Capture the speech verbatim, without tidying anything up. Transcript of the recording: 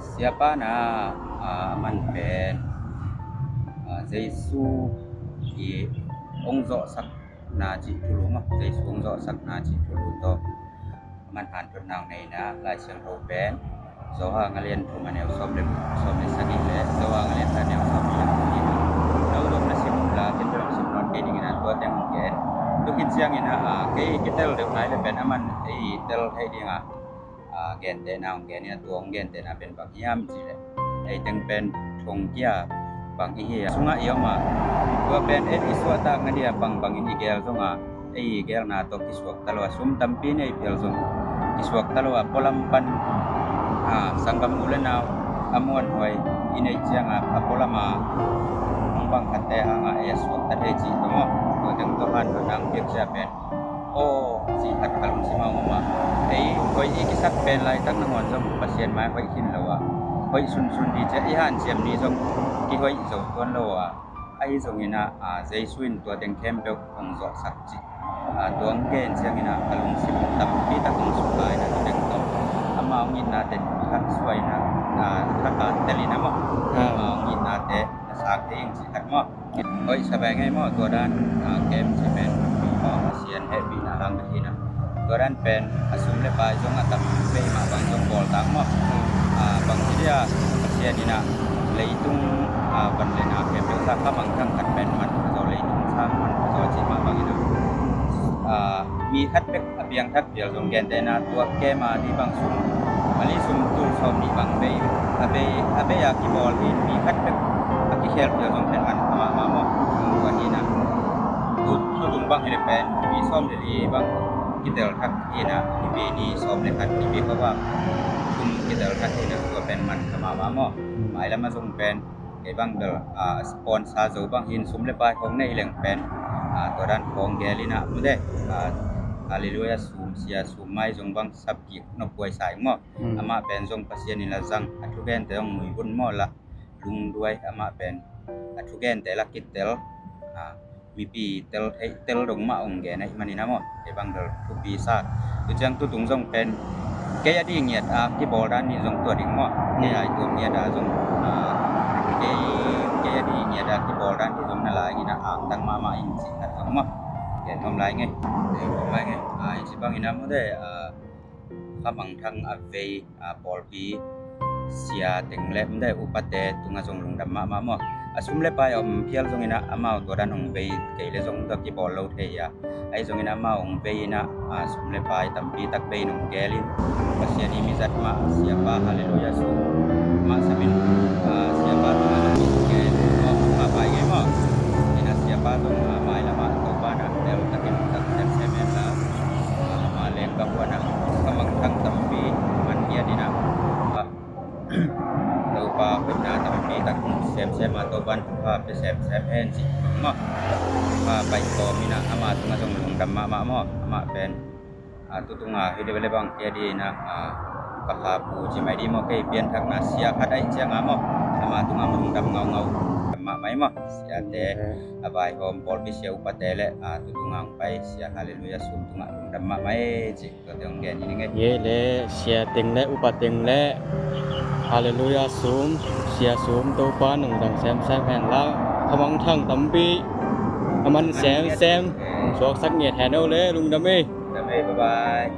Siapa na, ah, a man pen, ah, Jesu i hong zawhsakna cih thulu maw, Jesu hong zawhsakna cih thulu tawh a man hanthotna hong neihna Lai Siangtho pen Johan a lian thum a neu sawm le, sawm le sagih le Johan a lian khat a neu sawm le sagih. No zong na sim unla, ken zong sim nawn kei ning in ah, tua teng hong gen. Tua khit ciangin ah, ah, kei kitel deuh nai le pen a man ei tel thei ding a, ah, gentehna hong gen in ah, tua hong gentehna pen bang hiam cih leh, ei teng pen thongkia bang i hi a, sungah i om a, tua pen ei i suahtakna dia bangbangin i gel zong a, ei gelna tawh kisuakta lo a, sum tampi nei phial zong kisuakta lo a, pualam pan, ah, sanggam u le nau a muanhuai i neih ciang a, a pualam a hong bang khatte hang a ei a suakta thei cih tawh maw. Tua teng tawh hanthotna hong piak sia pen, aw, cih khat ka lungsim ah hong om a, ei hoih i kisak pen laitak nangawn zong Pasian mai hoih khin lo a, hoih sunsun ding ci a i hanciam ni zong kihoih zo tuan lo a, ahi zongin ah, ah, Jesu in tua teng khempeuh hong zawhsak cih, ah, tua hong gen ciangin ah ka lungsim tampi tak hong sukha in ah, tua teng tawh amah hong itnate thak suah in ah, ah, thak a tel in ah maw, ah, amah hong itnate a sak thei ing cih khat maw. Hoih sa bai ngei maw, tua dan, ah, kem cih pen, ah, Pasian hehpihna hang bek hi in ah, tua dan pen a sum le pai zong a tam vei mah bang zong bawl tak maw. Ah, bang ci dia, Pasian in ah leitung, ah, van le na khempeuh sa kha mangthang khat pen man pha zaw, leitung sang man pha zaw cih mah bangin ah, ah, mi khat bek a piangthak phial zong gentehna tua kem a dih bang sum, mali sum tul sawm nih bang bei, a bei, a bei a kibawl hi, mi khat bek a kikhel phial zong pen man pha mahmah maw. Tua hi in ah, tu, tutung bang hi le pen mi sawm le li bang kitel thak hi in ah, nipi ni sawm le khat, nipi kua bang thum kitel thak hi in ah, tua pen man pha mahmah maw. Mailam ah zong pen kei bang bel, ah, sponsor zo bang hi in, sum le pai khawng nei leng pen, ah, tua dan khawng gel in ah, mute, ah, Halleluiah sum, sia sum mai zong bang sap kik nop huai sa ing maw. Amah pen zong Pasian in la zang, a thugente zong muibun maw la lungduai, amah pen a thugente la kitel, ah, mipi tel, eh, tel dong mah hong gen ahih manin ah maw, kei bang bel thupi sa. Tua ciang tutung zong pen kei a dih ngiat a kibawl dan dih zong tua ding maw. Kei a i tuam ngiat a zong, ah, kei, kei a dih ngiat a kibawl dan dih zong na lai ngin ah angtang mahmah ing cih khat zong maw. Gen nuam lai ngei. Gen nuam lai ngei. Ah, i ci bangin ah mute, ah, kha mangthang a vei, ah, pawlpi sia teng le mute upate tungah zong lungdam mahmah maw. A sum le pai a om phial zongin ah amau tua dan hong vei kei le zong tua kibawl lo thei a. Ahi zongin ah amau hong vei in ah, ah, sum le pai tampi tak vei in hong gel in, Pasian i mizat mah siapa Halleluiah sum mah samin, ah, siapa tungah zong hong gel in maw, mah pai ngei maw. In ah siapa zong, ah, mailam ah Topa in ah tel takin tak semsem hen la, ah, mah leng ka huan ah kha mangthang tampi man ngiat in ah, ah, Topa hoihna tampi tak mu semsem a, Topa in thupha pia semsem hen cih maw. Thupha pai tawm in ah amah tungah zong lungdam mahmah maw. Amah pen, ah, tutung a hi deuh le bang kei a dih in ah, ah, ka kha pu ci mai dih maw, kei pianthakna sia khat ahih ciang a maw. Amah tungah lungdam ngaungau mahmah hi maw. Siate, a vaihawm pawlpi sia upate le, ah, tutung a hong pai sia Halleluiah sum tungah lungdam mahmah hi cih. Ye le, sia teng le upa teng le Halleluiah sum, sia sum Topa nong zang semsem hen la, kha mangthang tampi a man semsem suaksak ngiat hen o le, lungdam ei. Lungdam ei, bye bye.